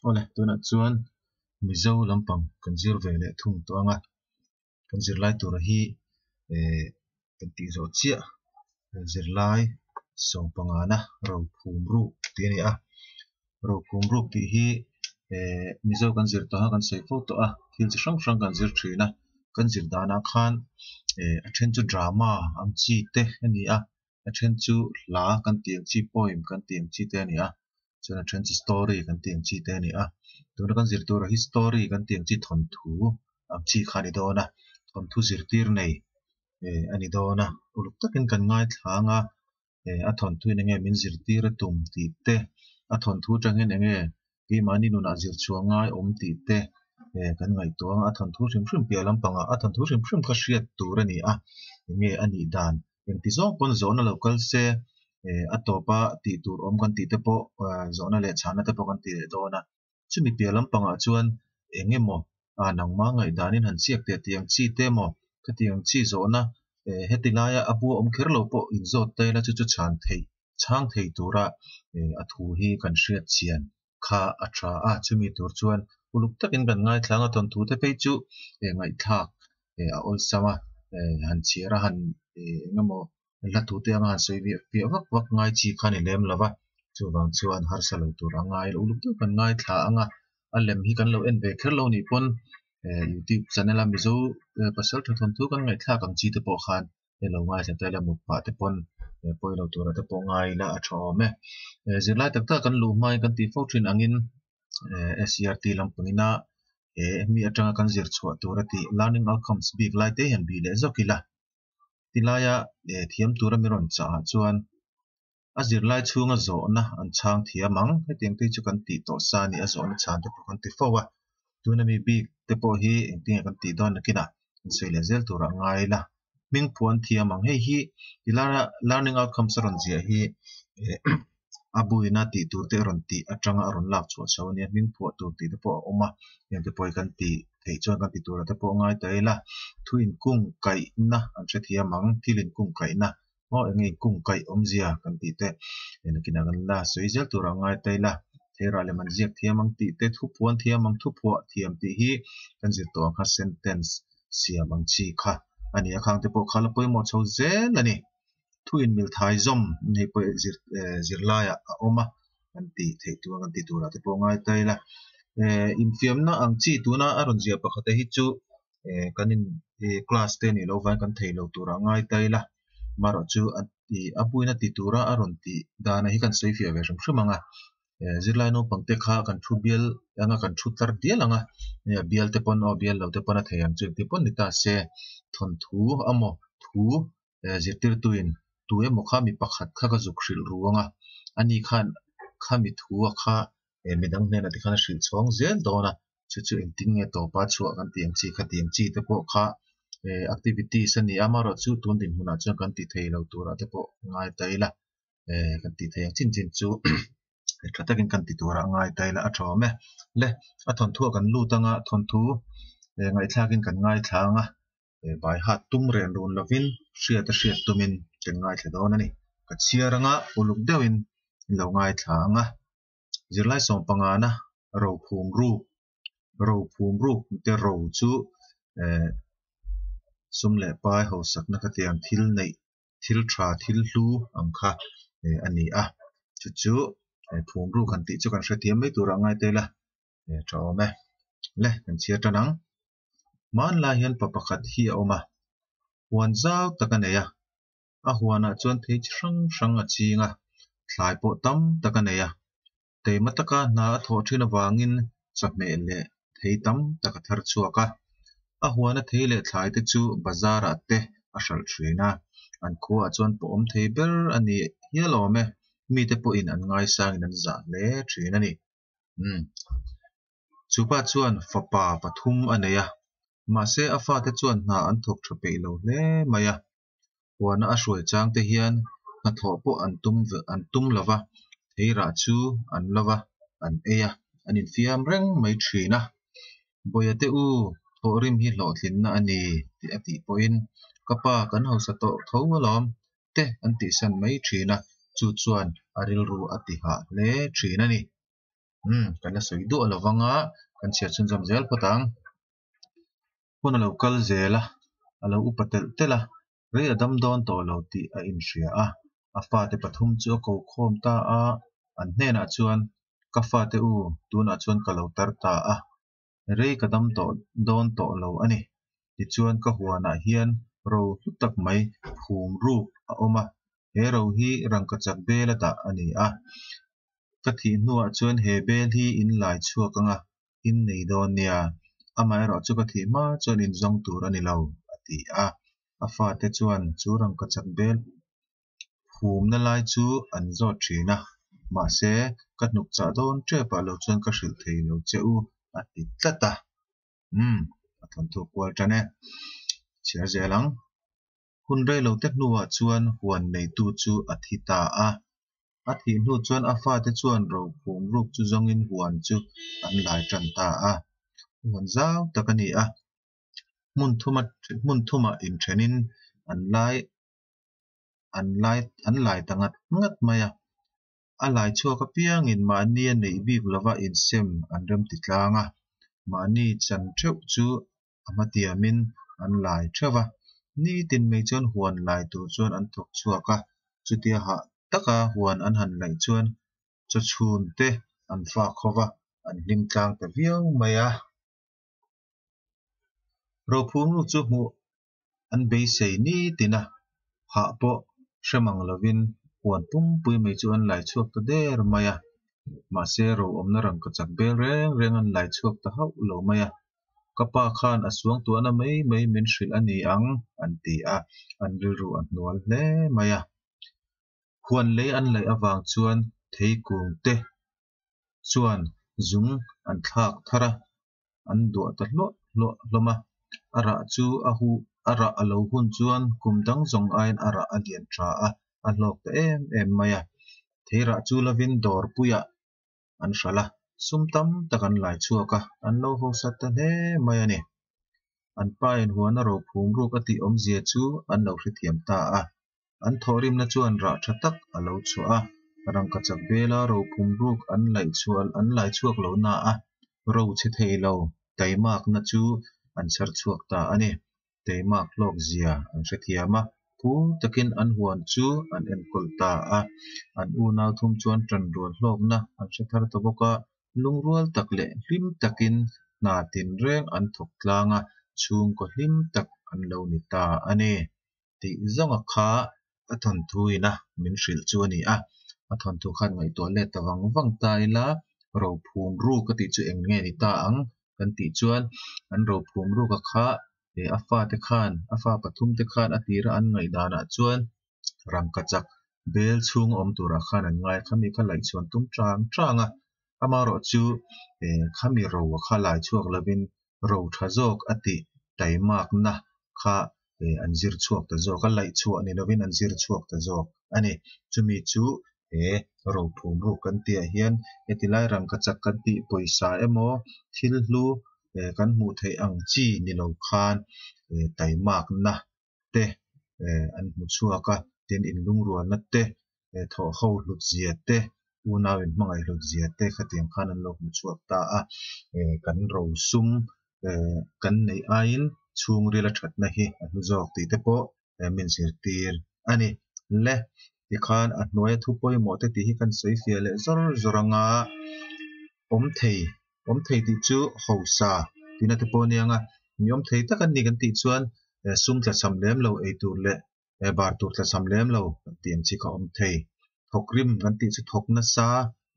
Awle, tunah chuan Mizo lampang kan zir ve leh thung tawh ang a, kan zirlai tura hi eh kan tih zawh chiah zirlai sawmpangana rophum ruk tih a ni a, rophum ruk tih hi eh Mizo kan zir tawh a kan sawi fo tawh a, thil chi hrang hrang kan zir thin a, kan zir danah khan eh a then chu drama ang chi te a ni a. A then chu hla kan tih ang chi poem kan tih ang chi te a ni a chuan a then chu story kan tih ang chi te a ni a tuna kan zir turah hi story kan tih ang chi thawnthu ang chi kha a ni dawn a thawnthu zirtir nei eh a ni dawn a uluk takin kan ngaithla ang a eh a thawnthu in enge min zirtir a tum tih te a thawnthu atangin enge keimahni nunah zir chhuah ngai awm tih te eh kan ngaihtuah ang a thawnthu hrim hrim piah lampangah a thawnthu hrim hrim kha hriat tur a ni a enge a nih dan. Engti zawng pawn zawhna lo kal se eh a tawpa tih tur awm kan tih te pawh eh zawhna leh chhahna te pawh kan ti leh dawn a. Chumi piah lampangah chuan eng emaw ah nangma ngaihdanin han chiak teh tih ang chi te emaw khatiang ang chi zawhna eh heti laia a bua awm kher lo pawh inzawt ta ila chu chu chhan theih chhang thei tura eh a thu hi kan hriat chian kha a tha a. Chumi tur chuan uluk takin kan ngaithlang a thawnthu te phei chu eh ngaihthlak eh a awlsam a eh han chhiar a han eh eng emaw hla thu te anga han sawi viah viah vak vak ngai chi kha a ni lem lo va chuvang chuan harsa lo tur a ngai lo uluk deuh kan ngaithla ang a a lem hi kan lo en ve kher lo nih pawn eh youtube channel a mizo pasal tha thawnthu kan ngaihthlak ang chi te pawh khan hei lo ngaithla ta ila mut pah te pawn eh pawi lo tura te pawh ngai ila a tha awm e. Eh zirlai tak tak kan luh hmain kan tih fo thin angin eh SCERT lampangina eh mi atanga kan zir chhuah tura tih learning outcomes bik lai te hian bih leh zawk ila tilaia eh thiam tura mi rawn chah ah chuan a zirlai chhunga zawhna an chhang thiam ang hetiang te hi chu kan tih tawh sa a ni a zawhna chhan te pawh kan ti fo a tuna mi bik te pawh hi engtin nge kan tih dawn nakinah kan sawi leh zel turah ngai ila hming phuan thiam ang hei hi ti laia learning outcomes a rawn ziah hi eh a buina tih tur te a rawn tih atanga a rawn lak chhuah chho a nia hming phuah tur tih te pawh a awm a heng te pawh hi kan tih theih chuan kan ti turah te pawh ngai ta ila thu inkung kaihna an hrethiam ang thil inkung kaihna Aw eng nge inkung kaih awmzia kan tih te eng nakinah kan la sawi zel turah ngai ta ila theirah lem an ziak thiam ang tih te thupuan thiam ang thuphuah thiam tih hi kan zir tawh ang kha sentence siam ang chi kha a ni a khang te pawh kha la pawimawh chho zel a ni. Thu inmil thai zawm hei pawh zir eh zirlaiah a awm a kan tih theih tur kan tih turah te pawh ngai ta ila eh infiamna ang chi tuna a rawn ziah pakhat hi chu eh kan in eh class te nih loh vangin kan thei lo turah ngai ta ila marawh chu a ti a buaina ti tura a rawn tih dana hi kan sawi fiah ve hrim hrim ang a eh zirlai naupang te kha kan thu bial anga kan thu tlar dial ang a a bial te pawn aw bial lo te pawn a thei ang chu engti pawn ni ta se thawnthu amaw thu eh zirtirtuin tu emaw kha mi pakhat kha ka zuk hrilh ru ang a ani khan khami thu a kha eh midang hnenah te khan a hrilh chhawng zel dawn a chu chu engtin nge tawpa chhuah kan tih ang chi kha tih ang chi te pawh kha eh activities a ni a amaherawh chu tun dinhmunah chuan kan ti thei lo turah te pawh ngai ta ila eh kan tih theih ang chin chin chu tha takin kan ti turah ngai ta ila a tha awm e le a thawnthu ah kan lut anga thawnthu eh ngaihthlakin kan ngaithla ang a eh bai hat tum ren run lovin hriat a hriat tumin kan ngaithla dawn a ni ka chhiar anga uluk deuhin in lo ngaithla ang a. Zirlai sawm pangana ro phum ruk ro phum ruk te ro chu eh sum leh pai hausakna khatiang thil neih thil tha thil hlu ang kha eh a ni a chu chu eh phum ruk han tih chu kan hrethiam mai turah ngai ta ila eh tha awm e le kan chhiar tan ang hmanlai hian pa pakhat hi a awm a huan zau tak a nei a. A huanah chuan thei chi hrang hrang a ching a, thlai pawh tam tak a nei a. Teima taka hna a thawh thin avangin chawhmeh leh thei tam tak a thar chhuak a. A huana thei leh thlai te chu bazar ah te a hralh thin a, an khuaah chuan pawh awm thei ber a ni hial awm e. Mite pawhin an ngaisangin an zah hle thin a ni. Umm. Chupa chuan fapa pathum a nei a, mahse a fate chuan hna an thawk tha peih lo hle mai a. Huana a hruai chang te hian hnathawh pawh an tum an tum lo va, theirah chu an lo va, an ei a, an infiam reng mai thin a. Bawia te u, thawhrim hi hlawhtlinna a ni tih a tih pawhin, Ka pa kan hausa tawh tho alawm te an tihsan mai thin a, chu chuan a rilru a tihah hle thin a ni. Umm, kan la sawi duah lo vang a, kan chhiar chhunzawm zel phawt ang. Hun a lo kal zel a, a lo upa telh telh a, rei a dam dawn tawh lo tih a inhria a. A fate pathum chu a ko khawm ta a, an hnenah chuan, Ka fate u, tunah chuan ka lo tar ta a, rei ka dam tawh dawn tawh lo a ni. Tichuan ka huanah hian ro hlu tak mai phum ruk a awm a, he ro hi rangkachak bela dah a ni a. Ka thih hnuah chuan he bel hi in lai chhuak anga in nei dawn nia, amaherawh chu ka thih hma chuan in zawng tur a ni lo, a ti a. A fate chuan chu rangkachak bel phumna lai chu an zawt thin a, mahse ka hnuk chah dawn tepah lo chuan ka hrilh thei lo che u, a ti tlat a. Umm, a thawnthu kual tan e. Chhiar zel ang. Hun rei lo te hnuah chuan huan neitu chu a thi ta a. A thih hnu chuan a fate chuan rophum ruk chu zawngin huan chu an lai tan ta a. Huan zau tak a ni a. Hmun thuma hmun thumah inthenin an lai an lai an lai ta ngat ngat mai a. A lai chhuak apiangin mahni a neih bik lova insem an remti tlang a. Mahni chan theuh chu a hmatiamin an lai theuh va, nitin mai chuan huan lai tur chuan an thawk chhuak a, chutia hah taka huan an han laih chuan chaw chhun te an fak ho va, an hlim tlang ta viau mai a. Rophumru chu hmuh an beisei nitin a, hah pawh hre mang lovin huan pumpui mai chu an lai chhuak ta der mai a, mahse ro awmna rangkachak bel reng reng an lai chhuak ta hauh lo mai a. Ka pa khan a suangtuahna mai mai min hrilh a ni ang, an ti a, an rilru a hnual hle mai a. Huan lei an laih avang chuan theikung te chuan zung an thlak thar a, an duah ta hluah hluah hlawm a. A rah chu a huh a rah a lo hun chuan kum dang zawng aiin a rah a lian tha a, a hlawk ta em em mai a. Thei rah chu lovin dawrpuiah an hralh a, sum tam tak an lai chhuak a, an lo hausa ta hle mai a ni. An pa in huana rophum ruk a tih awmzia chu an lo hrethiam ta a, an thawhrimna chuan rah tha tak a lo chhuah a, rangkachak bela rophum ruk an laih chhuah an lai chhuak lo na a, ro chhe thei lo taimakna chu an chhar chhuak ta a ni. Teimak hlawk zia an hrethiam a, phur takin an huan chu an enkawl ta a. An unau thum chuan ṭanrual hlawkna an hre thar ta bawk a, lungrual tak leh hlim takin hna tinreng an thawk tlang a, chhungkaw hlim tak an lo ni ta a ni. Tih zawnga kha a thawnthu ina min hrilh chu a ni a, a thawnthu khan ngaihtuah let ta vang vang ta ila rophum ruk a tih chu eng nge ni ta ang kan tih chuan an rophum ruk a kha eh a fate khan a fa pathum te khan a tira an ngaihdanah chuan rangkachak bel chhung awm turah khan an ngai a khami kha laih chhuan tum chang chang a amaherawh chu eh khami ro a kha lai chhuak lovin ro tha zawk a tih taimakna kha eh an zir chhuak ta zawk a, laih chhuah ni lovin an zir chhuak ta zawk a ni. Chumi chu he rophum ruk kan tihah hian heti lai rangkachak kan tih pawisa emaw thil hlu eh kan hmuh theih ang chi ni lo khan eh taimakna te eh an hmu chhuak a, tin inlungrualna te eh thawh ho hlut zia te unau in hmangaih hlut zia te khatiang khan an lo hmu chhuak ta a, eh kan rosum eh kan neih aiin chhungril a thatna hi a hlu zawk tih te pawh eh min zirtir a ni. Le tikhan a hnuaia thu pawimawh te tih hi kan sawi fiah leh zawr zawr anga awm thei awm thei tih chu hausa tihna te pawh a nia nga mi awm thei tak an ni kan tih chuan eh sum tlachham lem lo ei tur leh eh bar tur tlachham lem lo kan tih ang chi kha awm thei. Thawk rim kan tih chu thawk nasa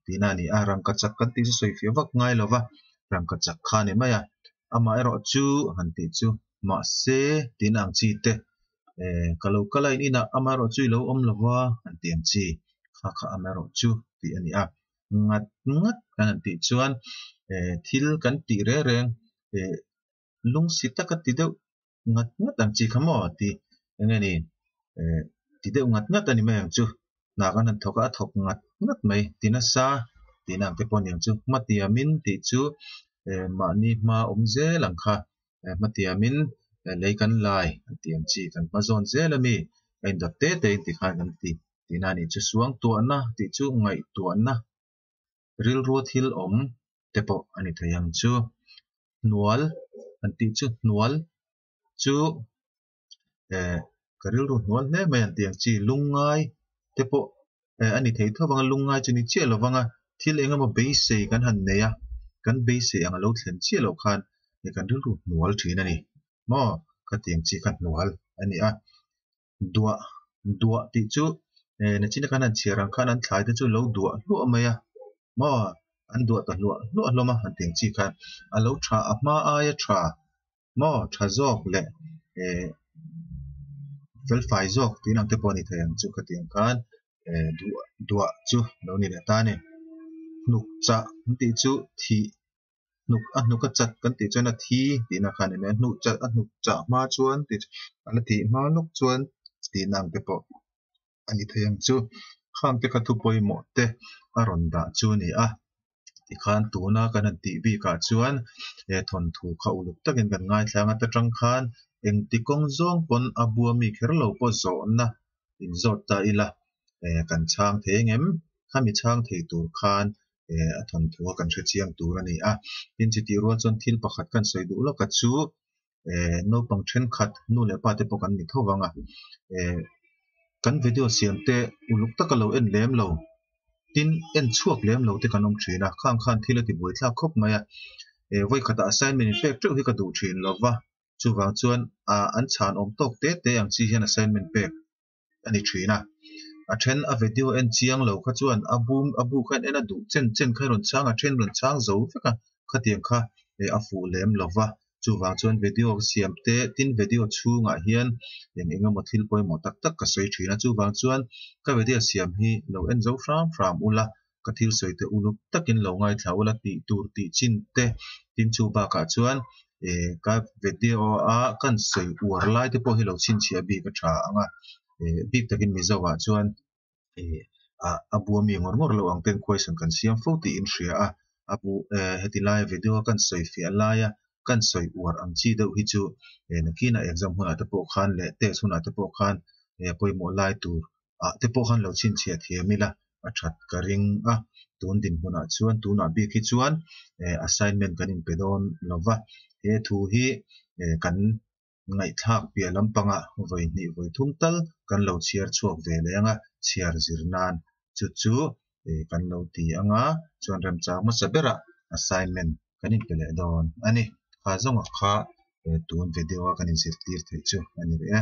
tihna a ni a, rangkachak kan tih chu sawi fiah vak ngai lo va, rangkachak kha a ni mai a, amaherawh chu han tih chu mahse tihna ang chi te eh ka lo kal a in inah amaherawh chu i lo awm lo va han tih ang chi kha kha amaherawh chu tih a ni a, ngat ngat kan han tih chuan eh thil kan tih reng reng eh lungsi taka ti deuh ngat ngat ang chi kha maw tih eng nge ni eh ti deuh ngat ngat a ni mai ang chu hna kan han thawk a a thawk ngat ngat mai ti nasa tihna ang te pawh a ni ang chu hmatiamin tih chu eh mahni hma awm zel ang kha eh hmatiamin eh lei kan lai an tih ang chi kan hma zawn zel a mi a indawt te te in tikhan kan ti tihna a nih chu suangtuahna tih chu ngaihtuahna. Rilrua thil awm te pawh a ni thei ang chu. Hnual an tih chu hnual chu eh ka rilru hnual hle mai an tih ang chi lungngai te pawh eh a ni thei tho vang a lungngai chu ni chiah lo vang a thil eng emaw beisei kan han nei a kan beisei ang a lo thlen chiah loh khan eh kan rilru hnual thin a ni maw khatiang chi kha hnual a ni a duah duah tih chu eh nachina kan han chhiar ang khan an thlai te chu lo duah hluah mai a maw an duah ta hluah hluah hlawm a han tih ang chi khan a lo tha a hma aia tha maw tha zawk leh eh felfai zawk tih ang te pawh a ni thei ang chu khatiang khan eh duah duah chu lo ni leh ta a ni hnuk chah an tih chu thih hnuk a hnuk a chat kan tih chuan a thi tihna kha a ni mai a hnuh chat a hnuk chah hma chuan tih a la thih hma lawk chuan tihna ang te pawh a ni thei ang chu khang te kha thu pawimawh te a rawn dah chu a ni a tikhan tuna kan han tih bikah chuan he thawnthu kha uluk takin kan ngaithla ang a ta tang khan engti kawng zawng pawn a bua mi kher lo pawh zawhna inzawt ta ila eh kan chhang thei engem khami chhang thei tur khan eh a thawnthu a kan hre chiang tur a ni a tin chutih rual chuan thil pakhat kan sawi duh lawk a chu eh naupang thenkhat nu leh pa te pawh kan ni tho vang a eh kan video siam te uluk taka lo en lem lo tin en chhuak lem lo te kan awm thin a khang khan thil a ti buai thlak khawp mai a eh vawikhatah assignment in pek teuh hi ka duh thin lo va chuvang chuan ah an chhan awm tawk te te ang chi hian assignment pek a ni thin a a then a video en chiang lo kha chuan a bum a bu kha en a duh chen chen kha rawn chhang a then rawn chhang zo vek a khatiang kha eh a fuh lem lo va chuvang chuan video ka siam te tin video chhungah hian eng eng emaw thil pawimawh tak tak ka sawi thin a chuvang chuan ka video siam hi lo en zo hram hram ula ka thil sawi te uluk takin lo ngaithla ula tih tur tih chin te tin chu bakah chuan eh ka video a kan sawi uar lai te pawh hi lo chhinchhiah bik a tha ang a eh bik takin Mizo ah chuan eh ah a bua mi ngawr ngawr lo ang ten question kan siam fo tih in hria a a bu eh heti laia video a kan sawi fiah laia kan sawi uar ang chi deuh hi chu eh nakinah exam hunah te pawh khan leh test hunah te pawh khan eh pawimawh lai tur ah te pawh khan lo chhinchhiah thiam ila a that ka ring a tun dinhmunah chuan tunah bik hi chuan eh assignment kan inpe dawn lo va he thu hi eh kan ngaihthlak piah lampangah vawi hnih vawi thum tal kan lo chhiar chhuak ve leh ang a chhiar zir nan chu chu eh kan lo ti ang a chuan remchang hmasa berah assignment kan inpe leh dawn a ni. Kha zawnga kha eh tun video a kan inzirtir theih chu a ni rih e.